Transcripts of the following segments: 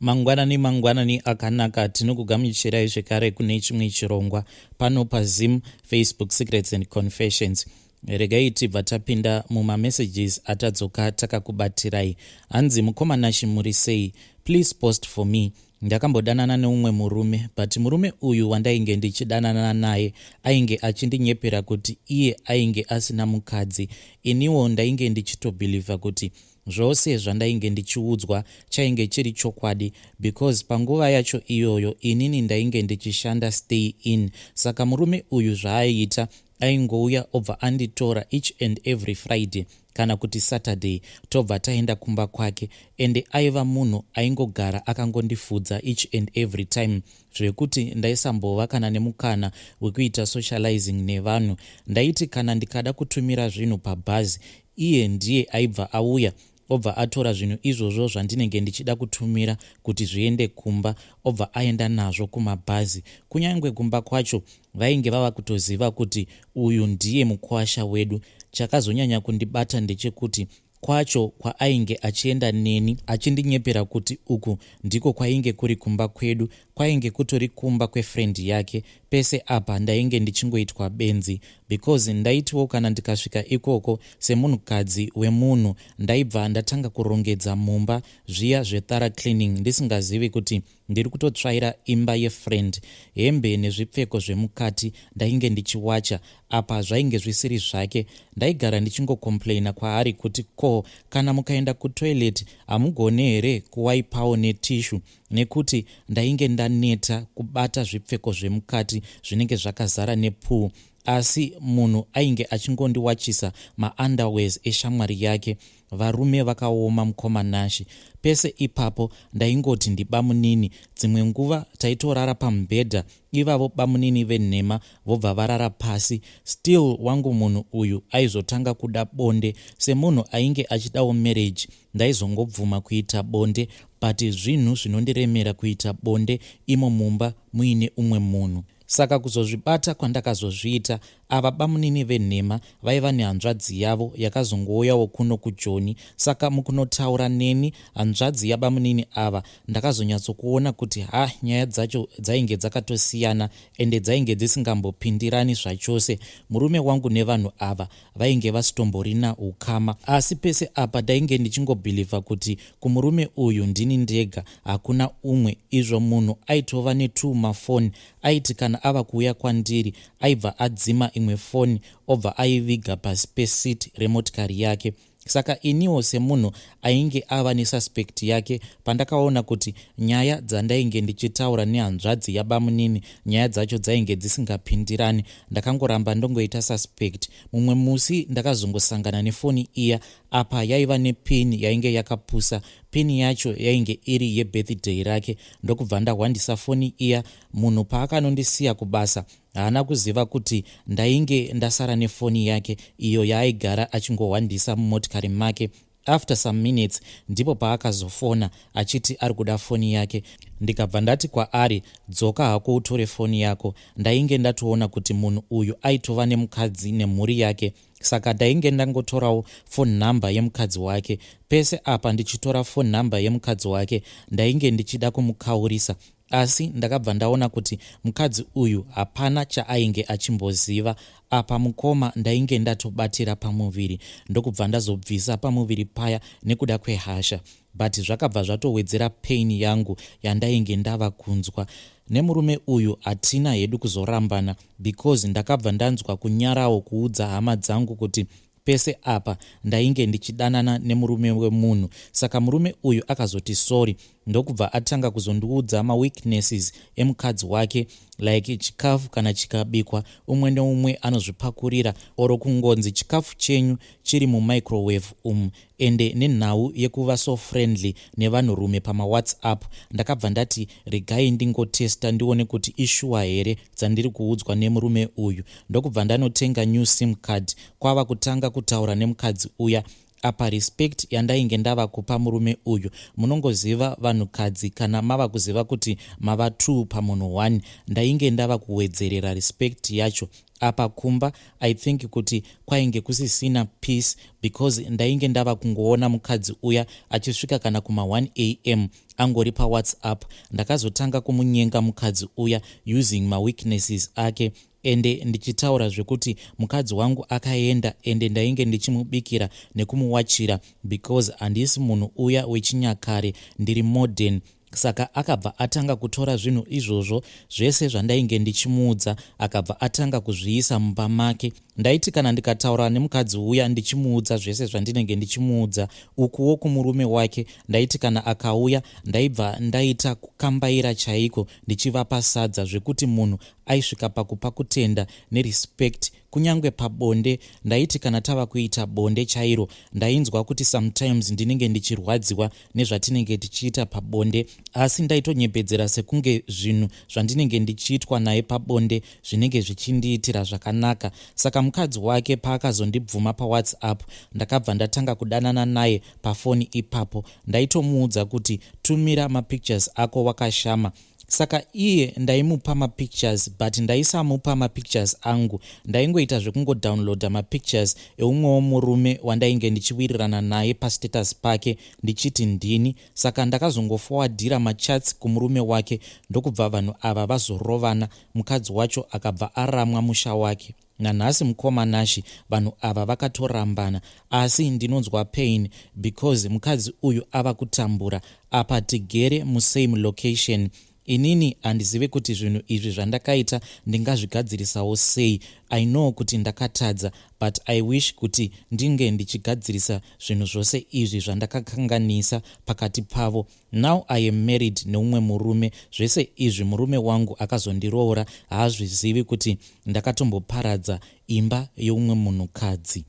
Mangwanani mangwanani akanaka, tinokugamuchirai zvekare kune chimwe chirongwa pano paZim Facebook Secrets and Confessions. Regai tibva tapinda mumamessages atadzoka takakubatirai. Hanzi, "Mukoma Nashi, muri sei? Please post for me. Ndakambodanana neumwe murume, but murume uyu wandainge ndichidanana naye ainge achindinyepera kuti iye ainge asina mukadzi. Iniwo ndainge ndichitobhilivha kuti zvose zvandainge ndichiudzwa chainge chiri chokwadi, because panguva yacho iyoyo inini ndainge ndichishanda stay in. Saka murume uyu zvaaiita, aingouya obva anditora each and every Friday kana kuti Saturday, tobva taenda kumba kwake. Ende aiva munhu aingogara akangondifudza each and every time, zvekuti ndaisambova kana nemukana wekuita socializing nevanhu. Ndaiti kana ndikada kutumira zvinhu pabhazi, iye ndiye aibva auya, obva atora zvinhu izvozvo zvandinenge ndichida kutumira kuti zviende kumba, obva aenda nazvo kumabhazi. Kunyange kumba kwacho vainge vava kutoziva kuti uyu ndiye mukwasha wedu. Chakazonyanya kundibata ndechekuti kwacho kwaainge achienda neni achindinyepera kuti uku ndiko kwainge kuri kumba kwedu, kwainge kutori kumba kwefriend yake. Pese apa ndainge ndichingoitwa benzi, because ndaitiwo kana ndikasvika ikoko semunhukadzi wemunhu, ndaibva ndatanga kurongedza mumba zviya zvethorough cleaning, ndisingazivi kuti ndiri kutotsvaira imba yefriend. Hembe nezvipfeko zvemukati ndainge ndichiwacha, apa zvainge zvisiri zvake. Ndaigara ndichingocomplaina kwaari kuti, 'Ko kana mukaenda kutoilet, hamugone here kuwaipawo netissue?' Nekuti ndainge ndaneta kubata zvipfeko zvemukati zvinenge zvakazara nepoo. Asi munhu ainge achingondiwachisa maunderwears eshamwari yake. Varume vakaoma, mukoma Nashi. Pese ipapo ndaingoti ndibamunini. Dzimwe nguva taitorara pamubhedha, ivavo bamunini venhema vobva varara pasi. Still wangu munhu uyu aizotanga kuda bonde. Semunhu ainge achidawo marriage, ndaizongobvuma kuita bonde, but zvinhu zvinondiremera kuita bonde imo mumba muine umwe munhu. Saka kuzozvibata kwandakazozviita, ava bamunini venhema vaiva nehanzvadzi yavo yakazongouyawo kuno kuJoni. Saka mukunotaura neni hanzvadzi yabamunini ava, ndakazonyatsokuona kuti ha, nyaya dzacho dzainge dzakatosiyana, ende dzainge dzisingambopindirani zvachose. Murume wangu nevanhu ava vainge vasitomborina ukama. Asi pese apa ndainge ndichingobhilivha kuti kumurume uyu ndini ndega, hakuna umwe. Izvo munhu aitova ne2 mafoni. Aiti kana ava kuuya kwandiri, aibva adzima imwe foni, obva aiviga pasi peseat remotikari yake. Saka iniwo semunhu ainge ava nesuspect yake, pandakaona kuti nyaya dzandainge ndichitaura nehanzvadzi yabamunini, nyaya dzacho dzainge dzisingapindirani, ndakangoramba ndongoita suspect. Mumwe musi ndakazongosangana nefoni iya. Apa yaiva nepin yainge yakapusa. Pin yacho yainge iri yebirthday rake. Ndokubva ndahwandisa foni iya. Munhu paakanondisiya kubasa, haana kuziva kuti ndainge ndasara nefoni yake iyo yaaigara achingohwandisa mumotikari make. After some minutes ndipo paakazofona achiti ari kuda foni yake. Ndikabva ndati kwaari, 'Dzoka hako utore foni yako.' Ndainge ndatoona kuti munhu uyu aitova nemukadzi nemhuri yake, saka ndainge ndangotorawo phone number yemukadzi wake. Pese apa ndichitora phone number yemukadzi wake, ndainge ndichida kumukaurisa. Asi ndakabva ndaona kuti mukadzi uyu hapana chaainge achimboziva. Apa mukoma, ndainge ndatobatira pamuviri, ndokubva ndazobvisa pamuviri paya nekuda kwehasha, but zvakabva zvatowedzera pain yangu yandainge ndava kunzwa nemurume uyu. Hatina hedu kuzorambana, because ndakabva ndanzwa kunyarawo kuudza hama dzangu kuti pese apa ndainge ndichidanana nemurume wemunhu. Saka murume uyu akazoti sorry, ndokubva atanga kuzondiudza maweaknesses emukadzi wake, like chikafu kana chikabikwa, umwe neumwe anozvipakurira, or kungonzi chikafu chenyu chiri mumicrowave umu, ende nenhau yekuva so friendly nevanhurume pamawhatsapp. Ndakabva ndati regai ndingotesta ndione kuti ishuwa here dzandiri kuudzwa nemurume uyu. Ndokubva ndanotenga new SIM card, kwava kutanga kutaura nemukadzi uya. Apa respect yandainge ndava kupa murume uyu, munongoziva vanhukadzi kana mava kuziva kuti mava 2 pamunhu 1, ndainge ndava kuwedzerera respect yacho. Apa kumba I think kuti kwainge kusisina peace because ndainge ndava kungoona mukadzi uya achisvika kana kuma1 am angori paWhatsApp. Ndakazotanga kumunyenga mukadzi uya using maweaknesses ake, ende ndichitaura zvekuti mukadzi wangu akaenda, ende ndainge ndichimubikira nekumuwachira because handisi munhu uya wechinyakare, ndiri modern. Saka akabva atanga kutora zvinhu izvozvo zvese zvandainge ndichimuudza, akabva atanga kuzviisa mumba make. Ndaiti kana ndikataura nemukadzi uya ndichimuudza zvese zvandinenge ndichimuudza, ukuwo kumurume wake ndaiti kana akauya ndaibva ndaita kukambaira chaiko, ndichivapa sadza zvekuti munhu aisvika pakupa kutenda nerespect. Kunyange pabonde, ndaiti kana tava kuita bonde chairo, ndainzwa kuti sometimes ndinenge ndichirwadziwa nezvatinenge tichiita pabonde, asi ndaitonyepedzera sekunge zvinhu zvandinenge ndichiitwa naye pabonde zvinenge zvichindiitira zvakanaka. Saka mukadzi wake paakazondibvuma paWhatsApp, ndakabva ndatanga kudanana naye pafoni ipapo. Ndaitomuudza kuti, "Tumira mapictures ako wakashama." Saka iye ndaimupa mapictures, but ndaisamupa mapictures angu. Ndaingoita zvekungodownloada mapictures eumwewo murume wandainge ndichiwirirana naye pastatus pake, ndichiti ndini. Saka ndakazongoforwardira machats kumurume wake, ndokubva vanhu ava vazorovana. Mukadzi wacho akabva aramwa musha wake. Nanhasi, mukoma Nashi, vanhu ava vakatorambana, asi ndinonzwa pain because mukadzi uyu ava kutambura. Apa tigere musame location. Inini handizivi kuti zvinhu izvi zvandakaita ndingazvigadzirisawo sei. I know kuti ndakatadza, but I wish kuti ndinge ndichigadzirisa zvinhu zvose izvi zvandakakanganisa pakati pavo. Now I am married neumwe murume. Zvese izvi murume wangu akazondiroora haazvizivi kuti ndakatomboparadza imba yeumwe munhukadzi.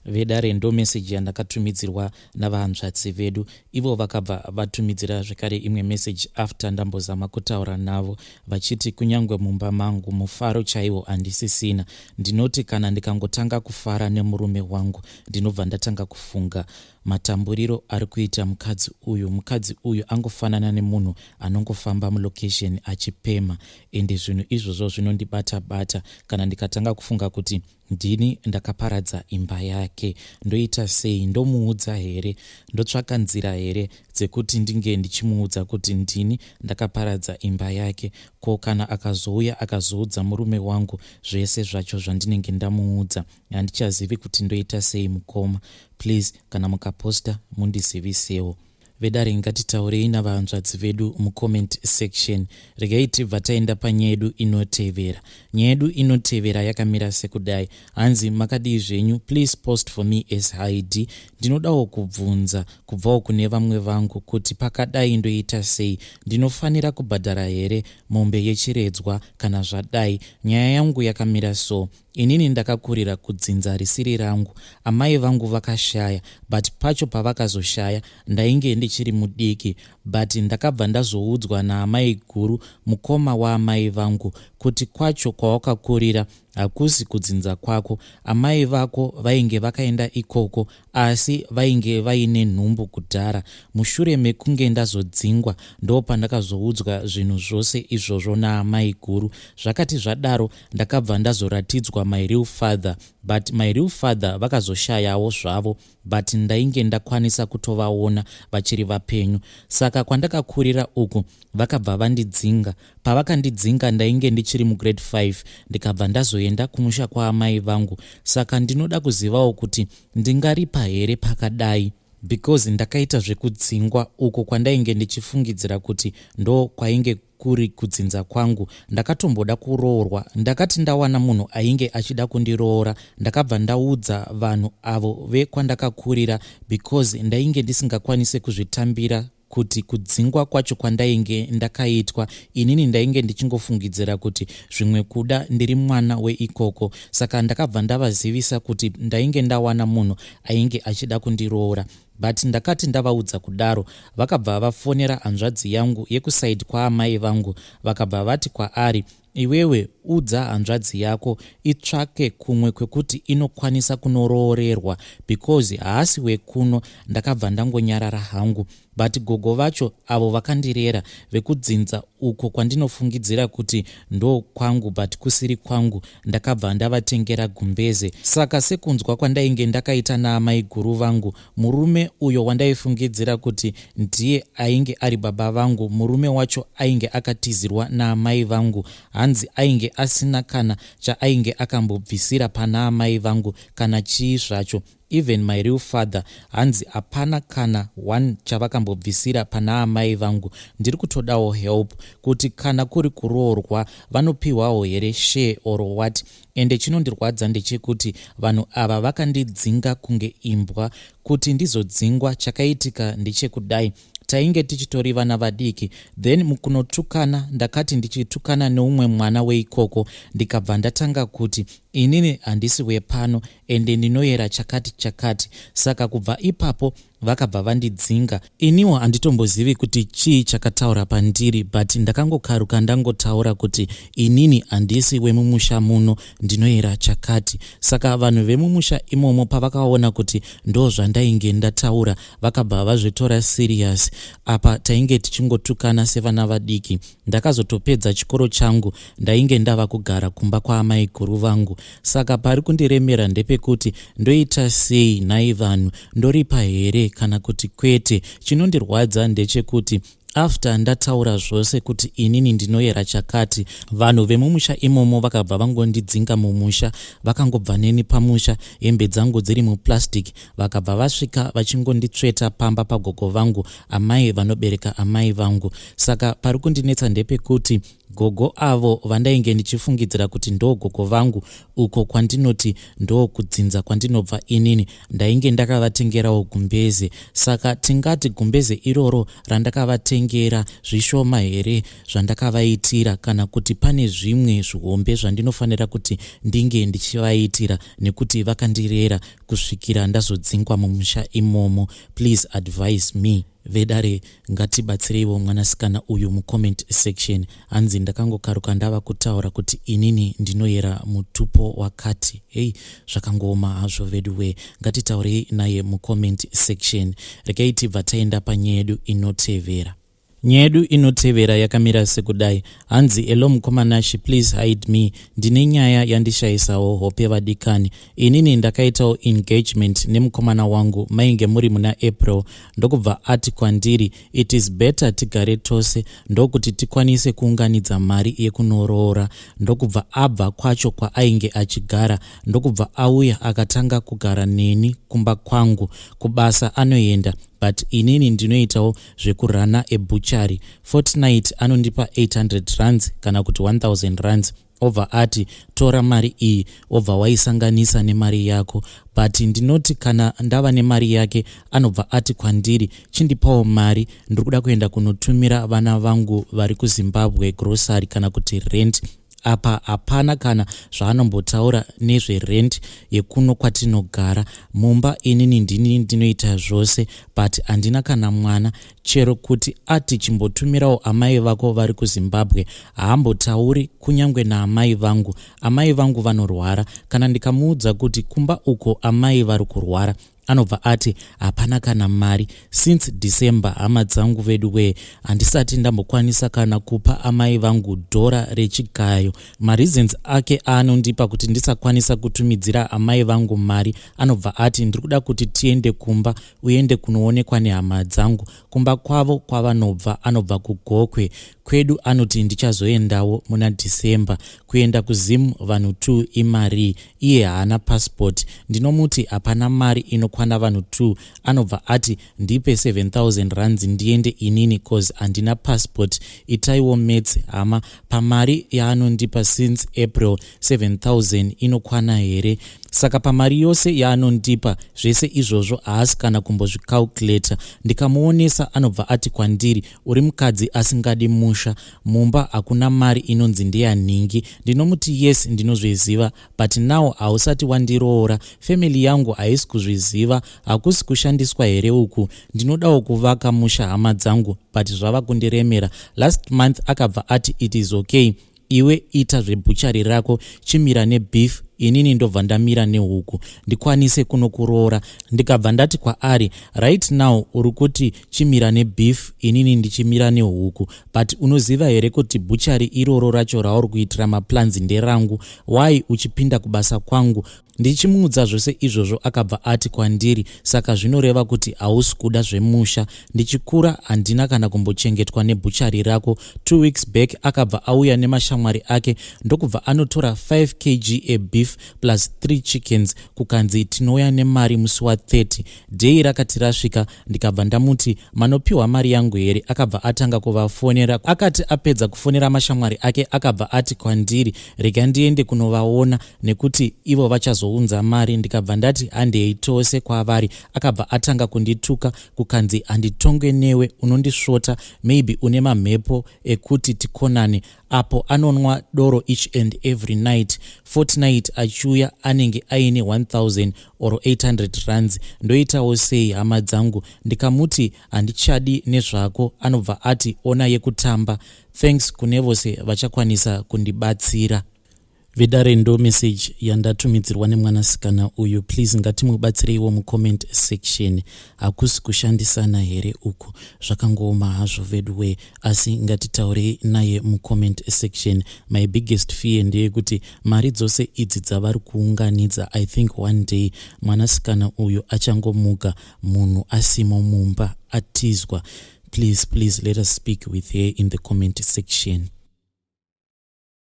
Vedare, ndo meseji yandakatumidzirwa navahanzvadzi vedu. Ivo vakabva vatumidzira zvekare imwe meseji after ndambozama kutaura navo, vachiti, "Kunyange mumba mangu mufaro chaiwo handisisina. Ndinoti kana ndikangotanga kufara nemurume wangu, ndinobva ndatanga kufunga matamburiro ari kuita mukadzi uyu. Mukadzi uyu angofanana nemunhu anongofamba mulocation achipema, ende zvinhu izvozvo zvinondibata bata. Kana ndikatanga kufunga kuti ndini ndakaparadza imba yake, ndoita sei? Ndomuudza here? Ndotsvaka nzira here dzekuti ndinge ndichimuudza kuti ndini ndakaparadza imba yake? Ko kana akazouya akazoudza murume wangu zvese zvacho zvandinenge ndamuudza? Handichazivi kuti ndoita sei. Mukoma, please, kana mukaposta mundizivisewo." Vedare, ngatitaurei navahanzvadzi vedu mucomment section. Regai tibva taenda panyaya yedu inotevera. Nyaya yedu inotevera yakamira sekudai. Hanzi, "Makadii zvenyu? Please post for me as id. Ndinodawo kubvunza kubvawo kune vamwe vangu kuti pakadai ndoita sei? Ndinofanira kubhadhara here mombe yechiredzwa kana zvadai? Nyaya yangu yakamira so: inini ndakakurira kudzinza risiri rangu. Amai vangu vakashaya, but pacho pavakazoshaya ndainge ndichiri mudiki, but ndakabva ndazoudzwa naamai guru, mukoma waamai vangu, kuti kwacho kwawakakurira hakusi kudzinza kwako. Amai vako vainge vakaenda ikoko, asi vainge vaine nhumbu kudhara. Mushure mekunge ndazodzingwa, ndo pandakazoudzwa zvinhu zvose izvozvo naamai guru. Zvakati zvadaro, ndakabva ndazoratidzwa my real father, but my real father vakazoshayawo zvavo, but ndainge ndakwanisa kutovaona vachiri vapenyu. Saka kwandakakurira uku vakabva vandidzinga. Pavakandidzinga ndainge ndichiri mugrade 5, ndikabva ndazoenda kumusha kwaamai vangu. Saka ndinoda kuzivawo kuti ndingaripa here pakadai, because ndakaita zvekudzingwa uko kwandainge ndichifungidzira kuti ndo kwainge kuri kudzinza kwangu. Ndakatomboda kuroorwa. Ndakati ndawana munhu ainge achida kundiroora, ndakabva ndaudza vanhu avo vekwandakakurira because ndainge ndisingakwanisi kuzvitambira. Kuti kudzingwa kwacho kwandainge ndakaitwa, inini ndainge ndichingofungidzira kuti zvimwe kuda ndiri mwana weikoko. Saka ndakabva ndavazivisa kuti ndainge ndawana munhu ainge achida kundiroora. But ndakati ndavaudza kudaro, vakabva vafonera hanzvadzi yangu yekusaidi kwaamai vangu, vakabva vati kwaari, Iwewe udza hanzvadzi yako itsvake kumwe kwekuti inokwanisa kunoroorerwa because haasi wekuno. Ndakabva ndangonyarara hangu. But gogo vacho avo vakandirera, vekudzinza uko kwandinofungidzira kuti ndokwangu but kusiri kwangu, ndakabva ndavatengera gumbeze. Saka sekunzwa kwandainge ndakaita naamaiguru vangu, murume uyo wandaifungidzira kuti ndiye ainge ari baba vangu, murume wacho ainge akatizirwa naamai vangu. Hanzi ainge asina kana chaainge akambobvisira pana amai vangu, kana chii zvacho. Even my real father, hanzi hapana kana one chavakambobvisira pana amai vangu. Ndiri kutodawo help kuti kana kuri kuroorwa, vanopiwawo here share or what? Ende chinondirwadza ndechekuti vanhu ava vakandidzinga kunge imbwa. Kuti ndizodzingwa, chakaitika ndechekudai: tainge tichitori vana vadiki, then mukunotukana, ndakati ndichitukana neumwe mwana weikoko, ndikabva ndatanga kuti inini handisi wepano ende ndinoyera chakati chakati. Saka kubva ipapo vakabva vandidzinga. Iniwo handitombozivi kuti chii chakataura pandiri, but ndakangokaruka ndangotaura kuti inini handisi wemumusha muno, ndinoyera chakati. Saka vanhu vemumusha imomo pavakaona kuti ndo zvandainge ndataura, vakabva vazvitora serious. Apa tainge tichingotukana sevana vadiki. Ndakazotopedza chikoro changu, ndainge ndava kugara kumba kwaamaiguru vangu. Saka pari kundiremera ndepekuti ndoita sei nhai vanhu? Ndoripa here kana kuti kwete? Chinondirwadza ndechekuti after ndataura zvose kuti inini ndinoyera chakati, vanhu vemumusha imomo vakabva vangondidzinga mumusha. Vakangobva neni pamusha, hembe dzangu dziri muplastic, vakabva vasvika vachingonditsveta pamba pagogo vangu, amai vanobereka amai vangu. Saka pari kundinetsa ndepekuti gogo avo vandainge ndichifungidzira kuti ndo gogo vangu, uko kwandinoti ndo kudzinza kwandinobva inini, ndainge ndakavatengerawo gumbeze. Saka tingati gumbeze iroro randakavatengera zvishoma here zvandakavaitira, kana kuti pane zvimwe zvihombe zvandinofanira kuti ndinge ndichivaitira, nekuti vakandirera kusvikira ndazodzingwa mumusha imomo? Please advise me. Vedare, ngatibatsireiwo mwanasikana uyu mucomment section. Hanzi ndakangokaruka ndava kutaura kuti inini ndinoyera mutupo wakati. Hei, zvakangooma hazvo vedu we. Ngatitaurei naye mucomment section. Regai tibva taenda panyaya yedu inotevera. Nyaya yedu inotevera yakamira sekudai. Hanzi, "Hello mukoma Nashi, please hide me. Ndine nyaya yandishayisawo hope vadikani. Inini ndakaitawo engagement nemukomana wangu, mainge muri muna April. Ndokubva ati kwandiri it is better tigare tose, ndokuti tikwanise kuunganidza mari yekunoroora. Ndokubva abva kwacho kwaainge achigara, ndokubva auya akatanga kugara neni kumba kwangu. Kubasa anoenda, but inini ndinoitawo zvekurana ebutchery. Fortnight anondipa 800 rands kana kuti 1000 rands, obva ati tora mari iyi, obva waisanganisa nemari yako. But ndinoti kana ndava nemari yake, anobva ati kwandiri chindipawo mari, ndiri kuda kuenda kunotumira vana vangu vari kuZimbabwe grocery kana kuti rent. Apa hapana kana zvaanombotaura nezverent yekuno kwatinogara. Mumba inini ndini ndinoita zvose, but handina kana mwana. Chero kuti ati chimbotumirawo amai vako vari kuZimbabwe, haambotauri kunyange naamai vangu. Amai vangu vanorwara. Kana ndikamuudza kuti kumba uko amai vari kurwara, anobva ati hapana kana mari. Since December, hama dzangu vedu wee, handisati ndambokwanisa kana kupa amai vangu dhora rechigayo. Mareasons ake aanondipa kuti ndisakwanisa kutumidzira amai vangu mari, anobva ati ndiri kuda kuti tiende kumba, uende kunoonekwa nehama dzangu kumba kwavo kwavanobva. Anobva kuGokwe. Kwedu anoti ndichazoendawo muna December. Kuenda kuZimu vanhu 2 imarii? Iye haana passport. Ndinomuti hapana mari inokwanira." inokwana vanhu 2. Anobva ati ndipe 7000 rands ndiende inini cause handina passport. Itaiwo maths hama, pamari yaanondipa since April, 7000 inokwana here? Saka pamari yose yaanondipa, zvese izvozvo haasi kana kumbozvicalculata. Ndikamuonesa anobva ati kwandiri, "Uri mukadzi asingadi musha, mumba hakuna mari inonzi ndeyanhingi." Ndinomuti, "Yes, ndinozviziva, but now hausati wandiroora, family yangu haisi kuzviziva. Hakusi kushandiswa here uku? Ndinodawo kuvaka musha, hama dzangu, but zvava kundiremera." Last month akabva ati, "It is okay, iwe ita zvebutchery rako, chimira nebeef, inini ndobva ndamira nehuku, ndikwanise kunokuroora." Ndikabva ndati kwaari, "Right now uri kuti chimira nebeef, inini ndichimira nehuku, but unoziva here kuti butchery iroro racho rauri kuitira maplans nderangu? Why uchipinda kubasa kwangu?" Ndichimuudza zvose izvozvo, akabva ati kwandiri, "Saka zvinoreva kuti hausi kuda zvemusha. Ndichikura handina kana kumbochengetwa nebutchery rako." 2 weeks back akabva auya nemashamwari ake, ndokubva anotora 5 kg ebeef plus 3 chickens, kukanzi tinouya nemari musi wa30. Day rakati rasvika, ndikabva ndamuti, "Manopiwa mari yangu here?" Akabva atanga kuvafonera. Akati apedza kufonera mashamwari ake, akabva ati kwandiri, "Rega ndiende kunovaona nekuti ivo vachazounza mari." Ndikabva ndati, "Handei tose kwavari." Akabva atanga kundituka, kukanzi, "Handitongwe newe, unondisvota, maybe une mamhepo ekuti tikonane." Apo anonwa doro each and every night. Fortnight achiuya anenge aine 1000 or 800 rands. Ndoitawo sei, hama dzangu? Ndikamuti handichadi nezvako, anobva ati ona yekutamba. Thanks kune vose vachakwanisa kundibatsira. Vedare, ndo message yandatumidzirwa nemwanasikana uyu. Please, ngatimubatsireiwo mucomment section. Hakusi kushandisana here uku? Zvakangooma hazvo veduwe, asi ngatitaurei naye mucomment section. My biggest fear ndeyekuti mari dzose idzi dzavari kuunganidza, I think one day mwanasikana uyu achangomuka munhu asimo mumba, atizwa. Please, please, let us speak with her in the comment section.